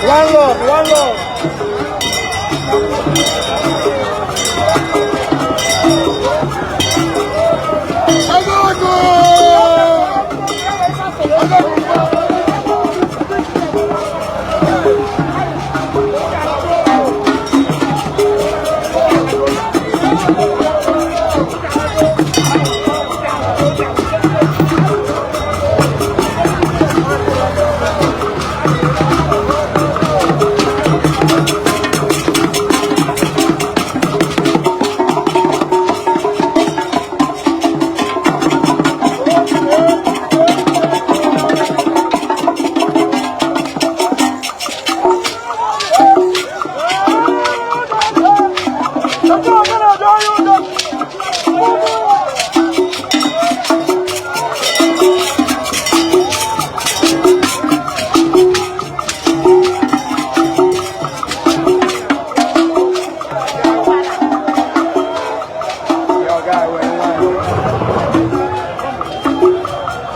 One love, one love.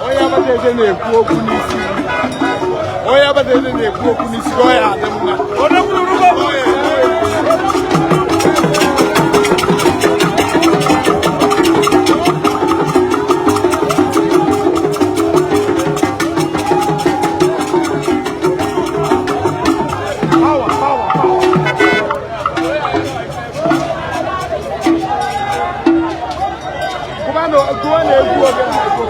Onye abatete na-ekwu okwu n'isi, onye abatete na-ekwu okwu n'isi ka ọ ya adị mma. Power, power, power. Gụba na-egwu oge na-egwu.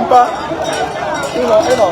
Mba. Ịnọ, ịnọ.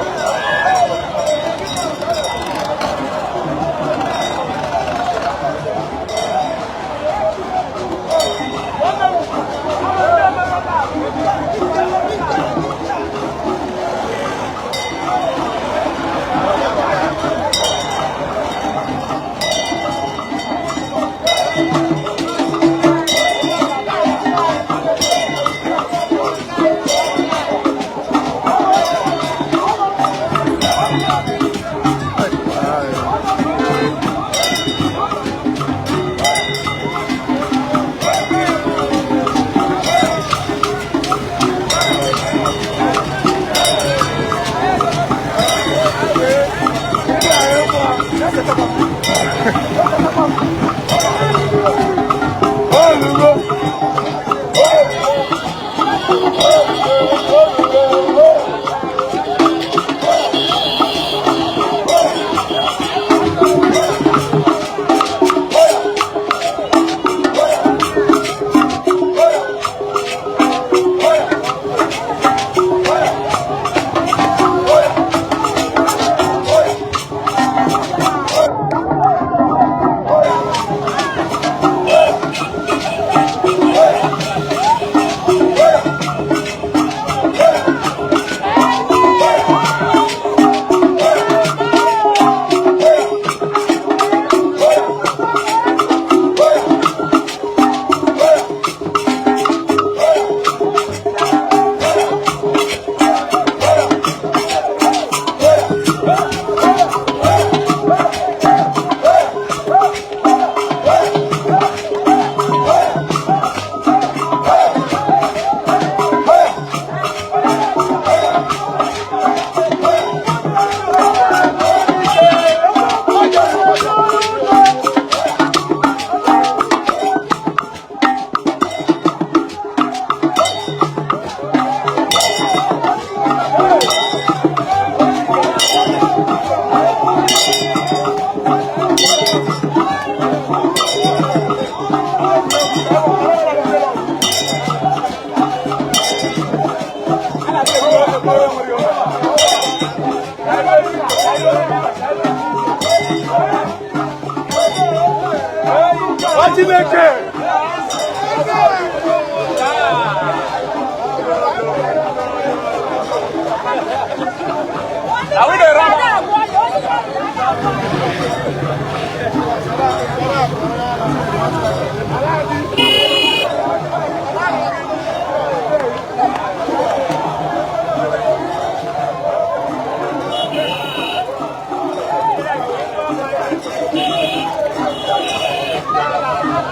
Chineke!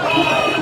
Thank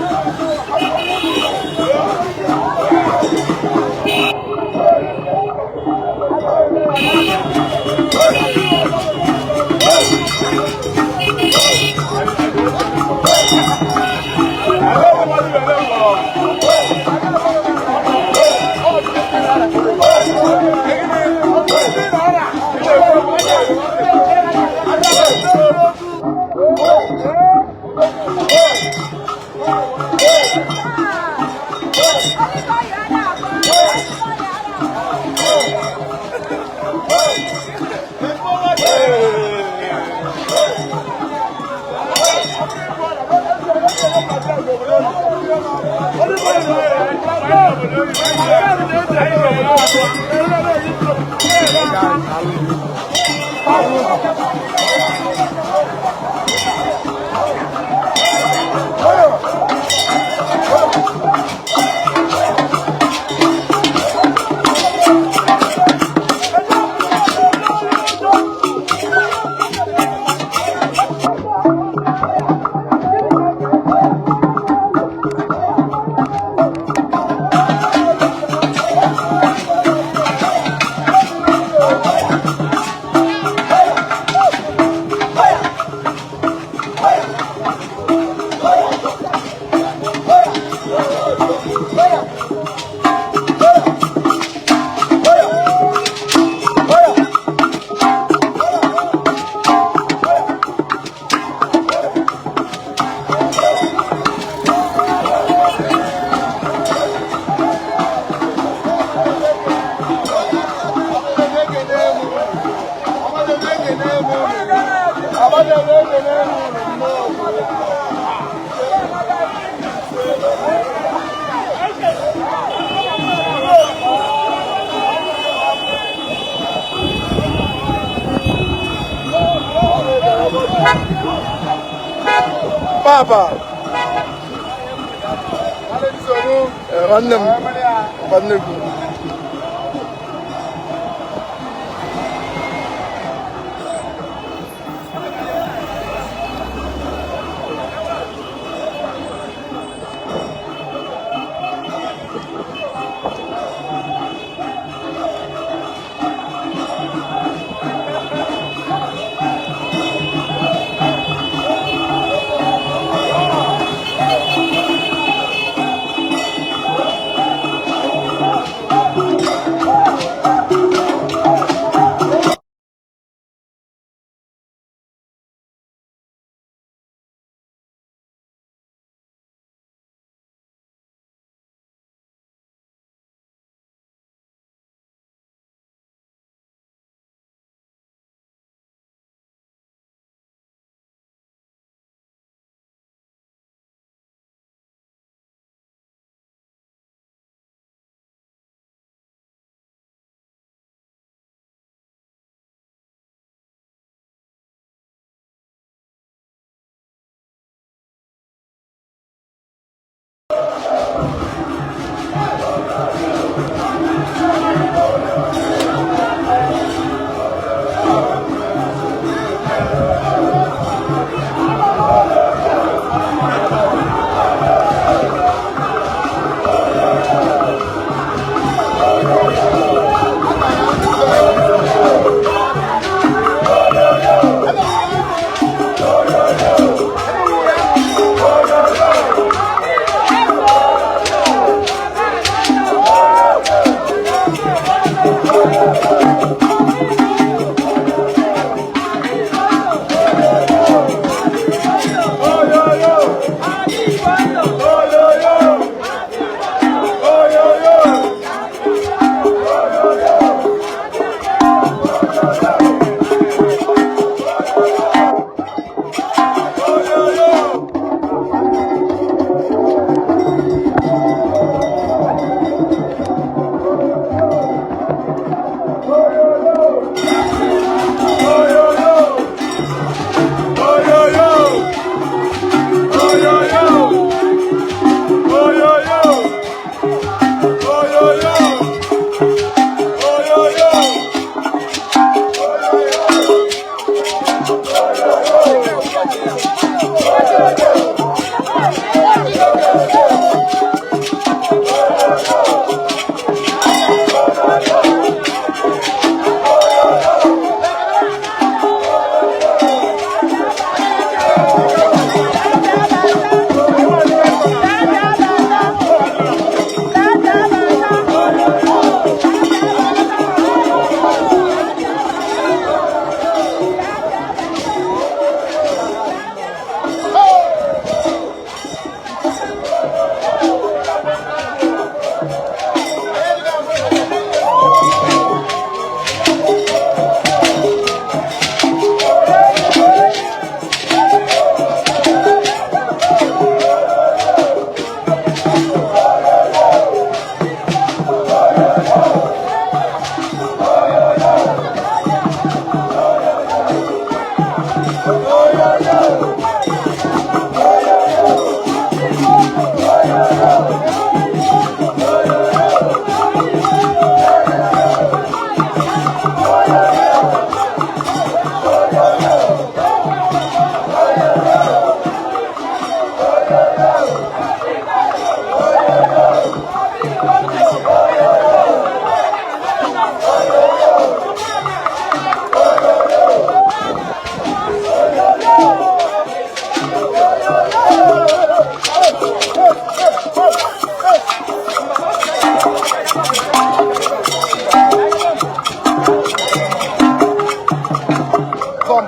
Papa. Nwanne m, nwanne gị.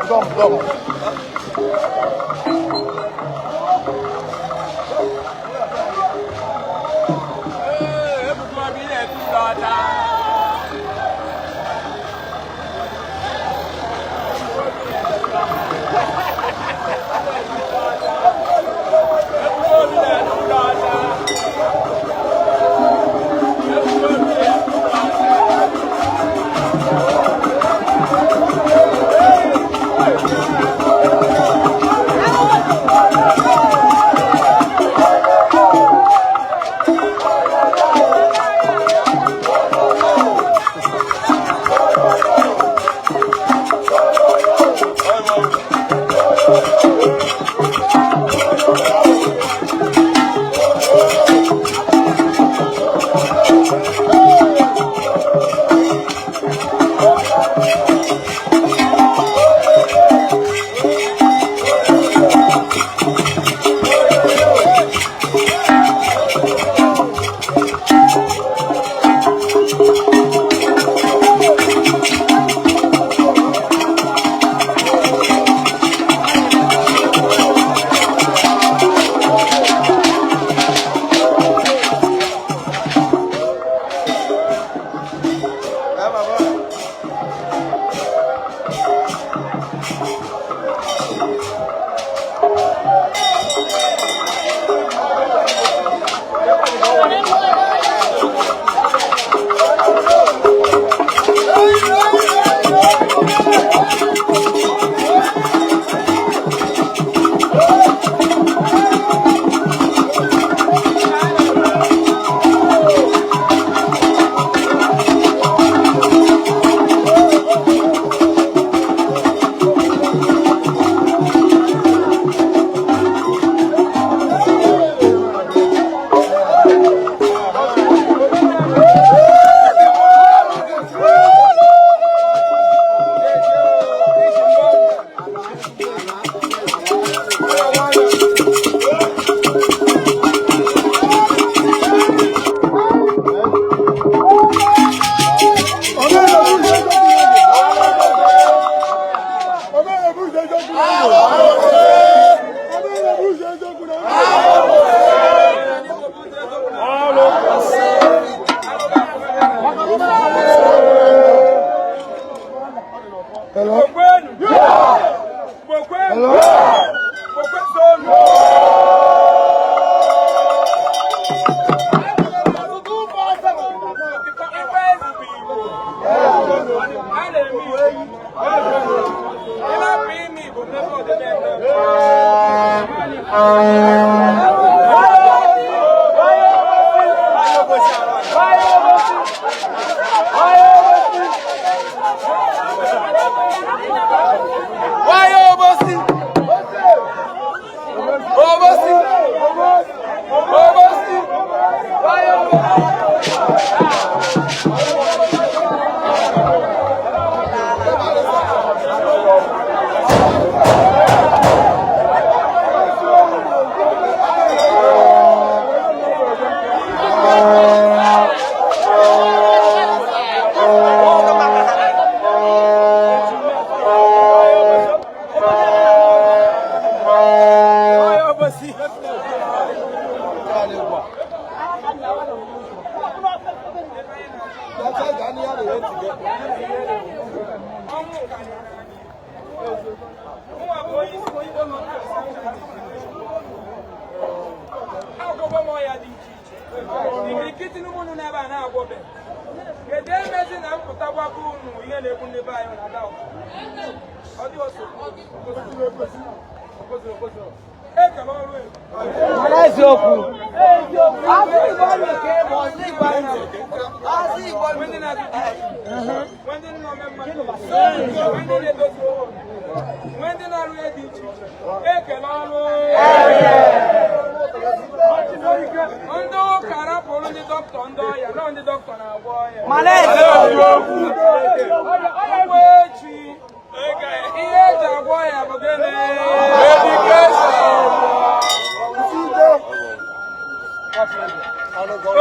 Dum, dum.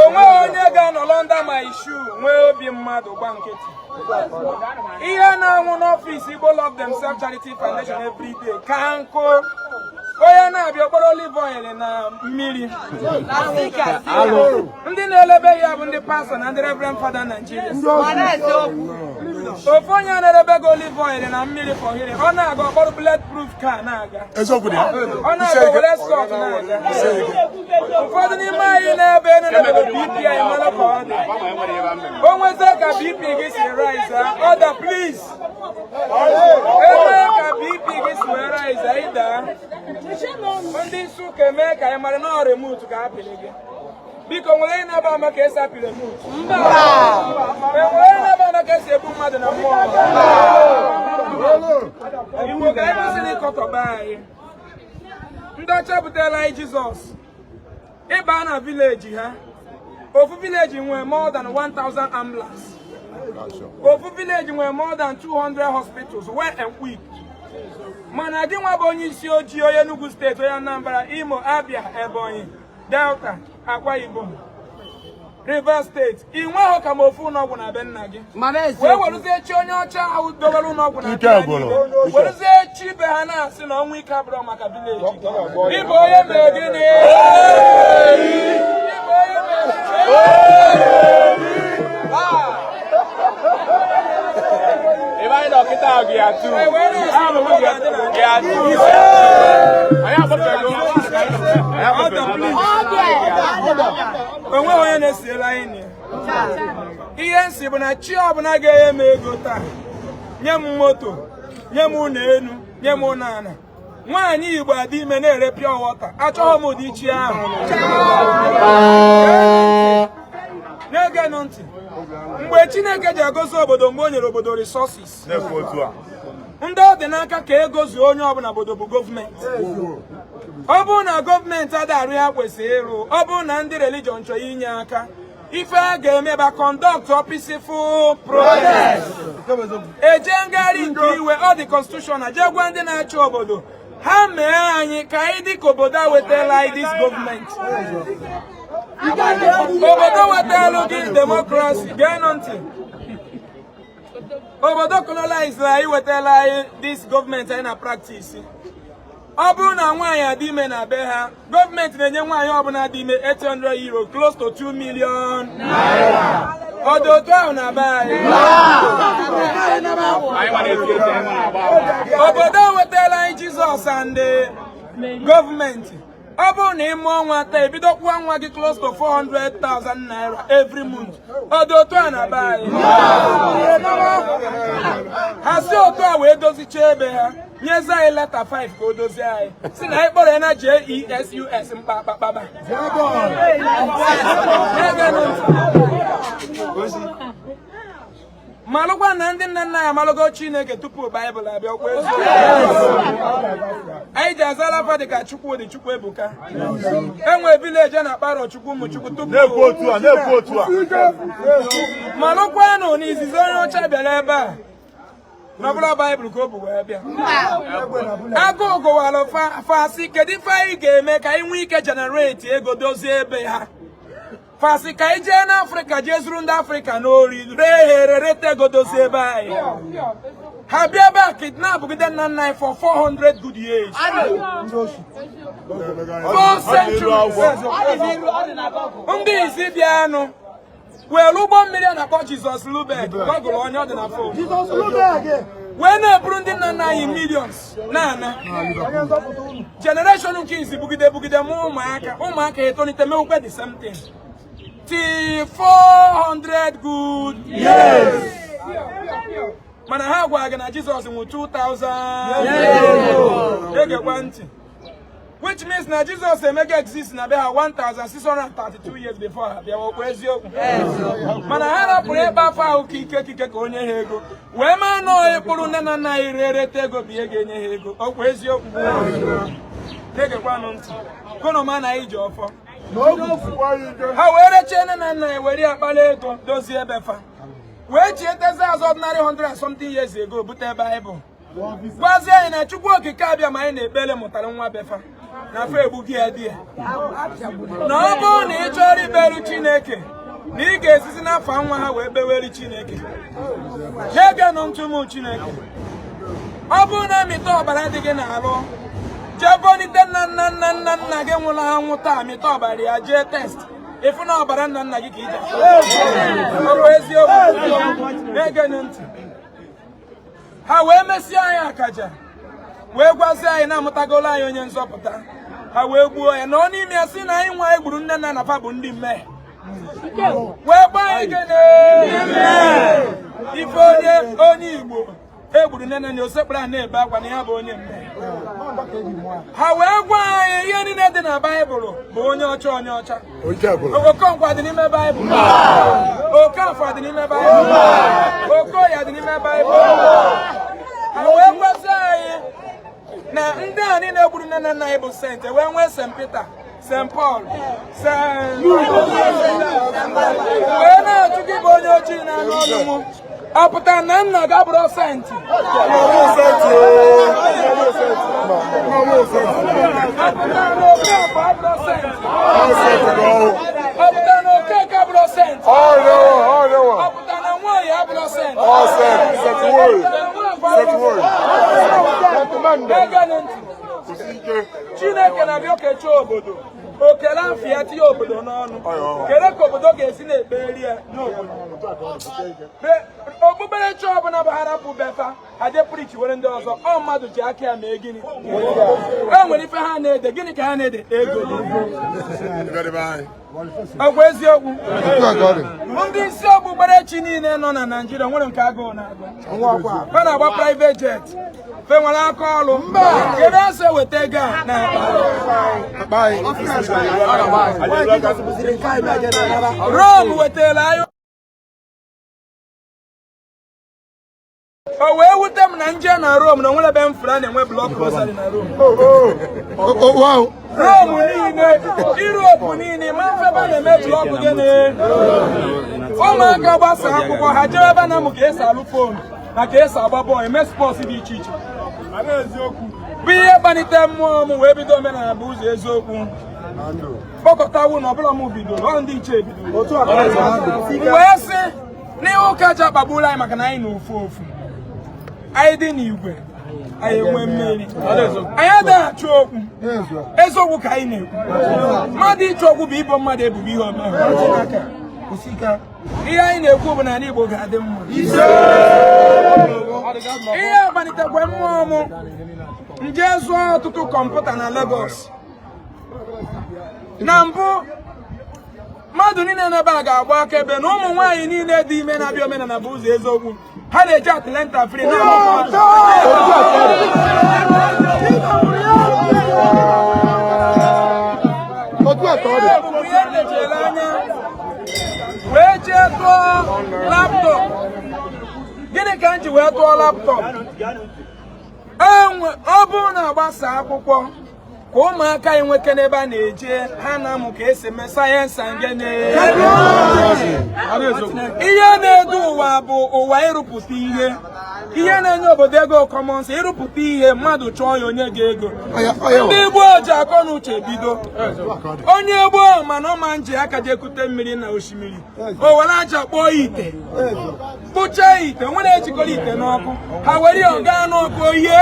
Onwe onye ga-anọ London my shoe nwee obi mmadụ. gba nkịtị. Ihe na-anwụ n'office Igbo Love Themselves Charity Foundation everyday ka nkụ. Onye na-abịa okporo olive oil na mmiri, ndị na-elebe ya bụ ndị pastor na ndị reverend father Nigeria. Ofu onye na-erebe gị olive oil na mmiri for healing, ọ na-aga ọkpọrọ bullet proof car na-aga. Eziokwu dị ya. Ọ na-aga were escort na-aga. Ụfọdụ n'ime anyị na-ebe na-emebe BP anyị mara ka ọ dị. O nwezie ka BP gị si rise, order please. Ebe ka BP gị si wee rise, ịda ndị isi ụka eme ka anyị mara na ọ remote ka apịrị gị. Biko, nwere onye na-aba ama ka esi apị remote? Enwere onye na-aba ama ka esi egbu mmadụ na mmụọ? Igbo, ka anyị kwụsịrị ịkọtọba anyị. Ndị ọcha butere anyị Jizọs. Ịba na village ha, ofu village nwere more than 1000 ambulance, ofu village nwere more than 200 hospitals well equipped. Mana gị nwa bụ onye isi ojii, onye Enugu State, onye Anambra, Imo, Abia, Ebonyi, Delta, Akwa Ibom, Rivers State, ị nweghị ka ma ofu ụlọọgwụ na be nna gị, wee weruzie chi onye ọcha ahụ dowere ụlọọgwụ na Ike be ha gwụrụ. niile, weruzie chi be ha na-asị na ọnwụ ike abụrọ maka village. Ịbụ onye mere gịnị? Ịbụ onye mere gịnị? Ebe anyị nọ kịta gị atụ. E wee na-asị na ọ ga-adị na Gị atụ. Anyị akpọpego. Anyị akpọpego. Onweghị onye na-esiela anyị na ya. Ihe nsi bụ na chi ọbụla ga-enye m ego taa, nye m moto, nye m ụlọ elu, nye m ụlọ ala, nwaanyị Igbo adị ime na-ere pure water, achọghị m ụdị chi ahụ. Na-egenụ ntị, mgbe Chineke ji agozi obodo, mgbe o nyere obodo resources, Na-ekwu otu a. ndị ọ dị n'aka ka ego zuo onye ọbụla obodo bụ gọọmenti. Ọ bụrụ na gọọmenti adarụ ya kwesịrị ịrụ, ọ bụrụ na ndị religion chọrọ inye aka, ife a ga-eme ba conduct peaceful protest, eje ngagharị nke iwe. Ọ dị constitutional. Jee gwa ndị na-achị obodo ha mee anyị ka anyị dị ka obodo a wetala anyị this gọọmenti, obodo wetalụ gị democracy. Geenụ ntị, obodo colonize anyị wetala anyị this gọọmenti anyị na practice. Ọ bụrụ na nwaanyị adị ime na be ha, gọọmenti na-enye nwaanyị ọbụla dị ime €800, close to 2 million naira. Ọ dị otu ahụ na be anyị? Anyị nwa na-eti eti, anyị nwa na-agba agba. Obodo wetara anyị Jizọs and gọọmenti, ọ bụrụ na ị mụọ nwa taa, ebido kwụọ nwa gị close to 400,000 naira every month. Ọ dị otu a na be anyị? Ha si otu a wee dozichaa ebe ha, nyezi anyị letter 5 ka o dozie anyị, si na anyị kpọrọ ya na Jesus mkpakpakpaba. Na-egenụ ntị. Malụkwa na ndị nna nna anyị amalụgo Chineke tupu Baịbụl abịa. Ọkwa eziokwu? Anyị ji azala afa dịka Chukwudị, Chukwuebuka. Enwe village a na-akpọ Arọchukwu, Ụmụchukwu tupu Na-ekwu otu a, na-ekwu otu a. Malụkwanụ na izizi onye ọcha bịara ebe a n'ọbụla Baịbụl ka o bu wee bịa. Agụụ gụwara fasị, kedu ife anyị ga-eme ka anyị nwee ike generate ego dozie ebe ha? Fasị ka anyị jee n'Afrịka, jee zuru ndị Afrịka n'ori, ree ha ere, rete ego, dozie ebe anyị. Ha bịa ebe a kidnap gide nna nna anyị for 400 good years, four centuries. Ndị izi bịanụ were ụgbọ mmiri a na-akpọ Jesus Lübeck, gọgụrụ onye ọ dị na phone, wee na-eburu ndị nna nna anyị millions na-ana. Generation nke izi bugide bugide mụ ụmụaka, ụmụaka etolite mewukwe the same thing till 400 good years. Mana ha gwara gị na Jizọs nwụ 2000. Egekwa ntị, which means na Jizọs emega exist na be ha 1632 years before ha bịawa. Okwu eziokwu? Mana ha rapụrụ ebe afọ ahụ ka ike kike ka onye ha ego wee maa nọọ ịkpụrụ nne na nna anyị ree rete ego bụ ihe ga-enye ha ego. Okwu eziokwu? Na-egekwanụ ntị konoma na anyị ji ọfọ ha wee rechie nne na nna ya, were ya kpara ego dozie ebe fa, wee chietezi azụ ordinary 100 and something years ago bute Baịbụl, gwazie anyị na Chukwu Okike abịa ma anyị na-ekpere mụtara nwa befa na afọ egbugi ya di ya, na ọ bụrụ na ị chọrọ ikperu Chineke Na ị ga-esizi n'afọ nwa ha wee kpewere Chineke. Na-egenụ ntụ ụmụ Chineke. Ọ bụrụ na mịta ọbara dị gị n'alụ, jee bonite nna nna nna nna nna gị nwụrụ anwụ taa, mịta ọbara ya, jee test, ịfụ na ọbara nna nna gị ka ije. Ọ bụ eziokwu. Na-egenụ ntị. Ha wee mesie anyị akaja, wee gwazie anyị na-amụtagolo anyị onye nzọpụta. Ha wee gbuo ya na ọ n'ime ya, sị na anyị nwa anyị gburu nne na nna fa bụ ndị mmehie, wee gbaa anyị gịnị ife. Onye Igbo egburu nne na nna, osekpara a na-ebe akwa na ya bụ onye mmehie. Ha wee gwa anyị ihe niile dị na Baịbụl bụ onye ọcha, onye ọcha. Okonkwo dị n'ime Baịbụl, Okafọ dị n'ime Baịbụl, Okoye dị n'ime Baịbụl. Ha wee gwazi anyị na ndị a niile gburu nne na nna anyị bụ saint, wee nwee St. Peter, St. Paul, St. Wee na-ajụ gị bụ onye ojii na-anụ ọnụ mụ, ọ pụtara na nna gị abụrụ saint? Ọ pụtara na Okafọ abụrụ saint? Ọ pụtara na Okeke abụrụ saint? Ọ pụtara na nwaanyị abụrụ saint? Egenụ ntị. Chineke na-abịa okecha obodo, okele afọ ya tinye obodo n'ọnụ. Kedu ka obodo ga-esi na-ekperi ya n'obodo? Okpukperechi ọbụla bụ harapụ befa ha jee preach were ndị ọzọ. Ọ mmadụ ji aka ya mee gịnị? E nwere ife ha na-ede. Gịnị ka ha na-ede? Ego. Ọgwa eziokwu. Ndị isi okpukperechi niile nọ na Naịjirịa nwere nke agụụ na-agụ. Ha na-agba private jet, fe nwere aka ọrụ. Kedu esi eweta ego a na Rome wetara anyị? O wee wute m na nje na Rome na onwere ebe m fụrụ a na-enwe block rosary na Rome. Rome niile, Europe niile, ma mfe ebe a na-eme block gịnị? Ụmụaka gbasa akwụkwọ ha jee ebe a na-amụ ka esi alụ phone na ka esi agba bọọlụ, eme sports dị iche iche, bụ ihe kpalite mmụọ m wee bido omenala bụ ụzọ eziokwu. Kpọkọtawu na ọbụla m bidoro, ọ ndị iche bidoro wee sị n'ihe ụka ji akpagburu anyị, maka na anyị na ofu ofu anyị dị n'igwe, anyị enwe mmeri. Anyị adịghị achọ okwu, eziokwu ka anyị na-ekwu. Mmadụ ịchọ okwu bụ ibo mmadụ ebubo ihe omeghe. Ihe anyị na-ekwu bụ na ala Igbo ga-adị mma. Ihe agbalitekwa mmụọ m, nje zụọ ọtụtụ kọmputa na Lagos. Na mbụ, mmadụ niile n'ebe a ga-agba akaebe na ụmụ nwaanyị niile dị ime na-abịa omenala bụ ụzọ eziokwu, ha na-eji antenatal free na-amụkọ. Ihe bụ ihe lechere anya wee jee tụọ laptop. Gịnị ka m ji wee tụọ laptop? Ọ bụrụ na agbasa akwụkwọ ka ụmụaka anyị nweke n'ebe a na-eje ha na-amụ ka esi eme science and gịnị. Ihe na-edu ụwa bụ ụwa ịrụpụta ihe, ihe na-enye obodo ego, common sense, ịrụpụta ihe mmadụ chọọ ya, onye ga-ego. Ndị gboo ji akọ na uche bido. Onye gboo mana ọ ma nji aka jee kute mmiri na osimiri, o were aja kpọọ ite, kpụchaa ite, nwere ejikọrọ ite n'ọkụ, ha were ya gaa n'ọkụ oye.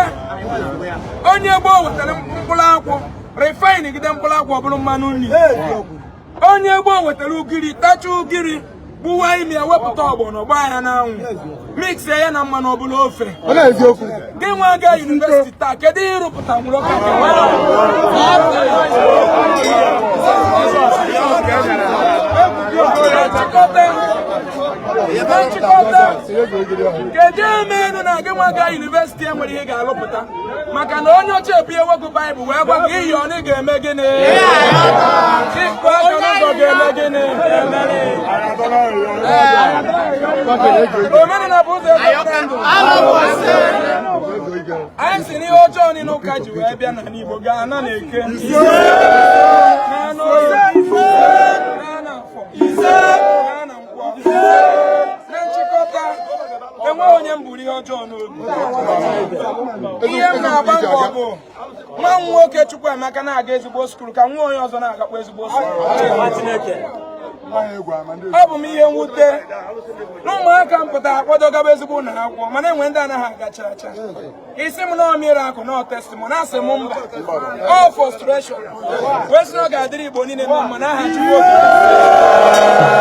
Onye gboo wetara mkpụrụ akwụ, refine gide mkpụrụ akwụ, ọ bụrụ mmanụ nri. Onye gboo wetara ugiri, tacha ugiri, gbuwa imi ya, wepụta ọgbọnọ, gbaa ya n'anwụ, mixie ya na mmanụ, ọbụla ofe. Gị nwa gaa university taa, kedu ihe ịrụpụta nwere ọka? Na nchịkọta, kedu eme enu na gị nwa gaa university enwere ihe ga-alụpụta? Maka na onye ọcha ebunye nwoke Baịbụl wee gwa gị ihe ọ na ị ga-eme gịnị? Ịkụ aka n'ụzọ ga-eme gịnị? Omenala bụ ụzọ ebe na ndụ. Anyị si n'ihe ọjọọ niile ụka ji wee bịa n'ala Igbo gaa na na-eke na n'oye na na afọ na na nkwọ. Na nchịkọta, enweghị onye m buru ihe ọjọọ n'obi. Ihe m na-agba mbọ bụ nwa m nwoke Chukwuemeka na-aga ezigbo school ka nwa onye ọzọ na-agakwa ezigbo school. Ọ bụ m ihe mwute na ụmụaka m pụtara akwado gaba ezigbo ụlọ akwụkwọ, mana enwe ndị anaghị agacha acha. Isi m nọọ miracle, nọọ testimony, asị m mba, all frustration. Wee sị na ọ ga-adịrị Igbo niile na mma n'aha Chukwu okike.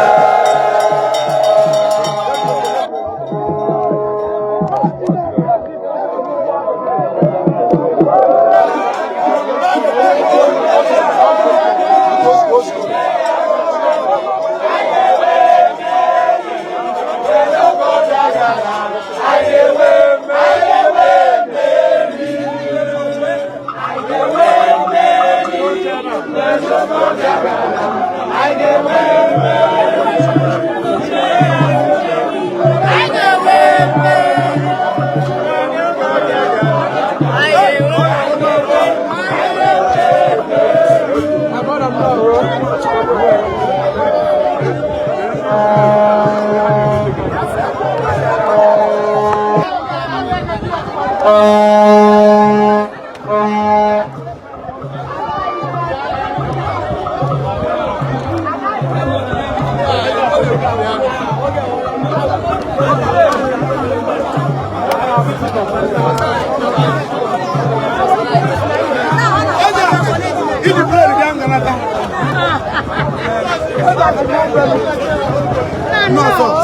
Iji bred bịa ngalata.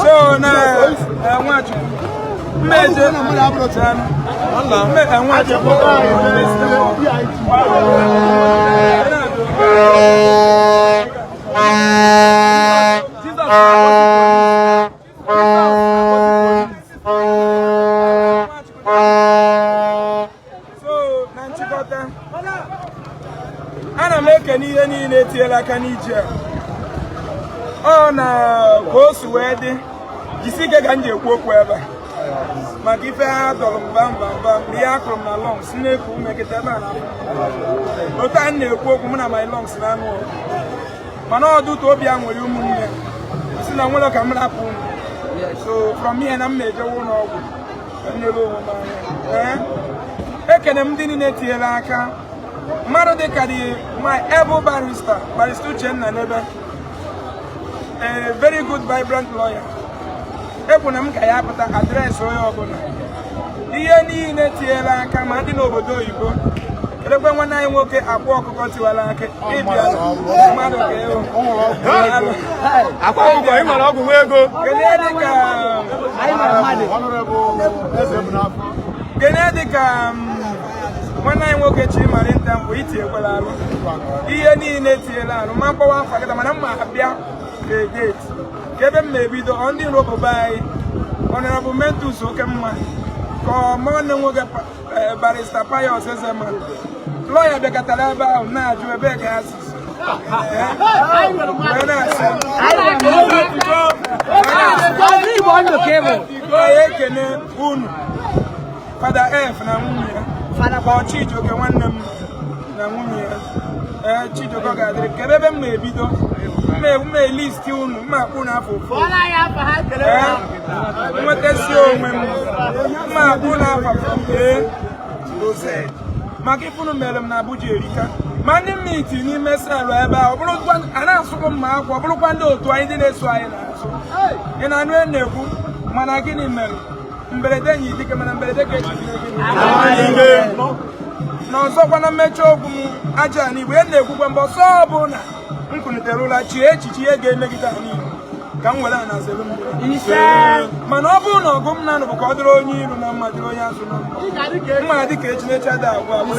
So na Nwachukwu mmeje Nwachukwu. So na nchịkọta, ana m ekene ihe niile etinyela aka n'ije a. Ọ na ka o si wee dị, jisi ike ka m ji ekwu okwu ebe a maka ife ha dọrọ m bam bam bam mgbe ihe akụrụ m na lungs na-eku ume kịta ebe a na otu a m na-ekwu okwu, mụ na my lungs na-anụ ọgụ, mana ọ dụtụ obi a nwere ụmụnne si na nwere ka m rapụ unu. So from here na m na-ejewe ụlọ ọgwụ ka m nyere onwe m anya. Ee, ekene m ndị niile tinyere aka, mmadụ dịka the my able barrister, Barrister Uchenna Nebe, a very good vibrant lawyer. Ekwu na m ka ya pụta address onye ọbụla, ihe niile tinyere aka, ma ndị n'obodo oyibo. Kedekwe nwanne anyị nwoke Akwa Ọkụkọ tiwara aka ịbịa mmadụ ka ịhụ. Akwa ọkụkọ, ị nwere ọgwụ nwa ego. Kene dịka kene dịka nwanne anyị nwoke Chimarinta mbụ itinyekwara alụ ihe niile tinyere alụ ma mkpọwa afọ kịta, mana mma abịa date ka ebe m na-ebido. Ọ ndị nrobobe anyị, Honorable Mentus oke mma ka ọ nwanne m nwoke Barrister Pius Ezema lọya bịakọtara ebe ahụ na-ajụ ebe ka ha si wee na-asị anyị ekene unu, Fada F na nwunye ya, ka ọ Chijioke nwanne m na nwunye ya. Ee, Chijioke, ọ ga-adịrị. Kedu ebe m na-ebido? Mma list unu, mma akpụ na afọ ofu. Ee, nwetasi onwe m, mma akpụ na afọ from A to Z maka ifunu mere m na Abuja erika, ma ndị mmiti n'ime cell ebe a, ọ bụrụkwa a na-asụkwu mma akwa, ọ bụrụkwa ndị otu anyị, ndị na-eso anyị n'azụ. Ị na-anụ e na-ekwu, mana gịnị mere mberede nyi dike, mana mberede ka eji na ọzọkwa. Na mmechi okwu m, aja ala Igbo, e na-ekwukwa mgbe ọsọ ọbụla m kwunitere ụla chie echiche ihe ga-emegide ala Igbo, ka m were ana zelu mmiri. Mana ọ bụrụ na ọgụ m na-anụ bụ ka ọ dịrị onye iru na mma, dịrị onye azụ na mma, mma dị ka echinechi ada agwụ agwụ.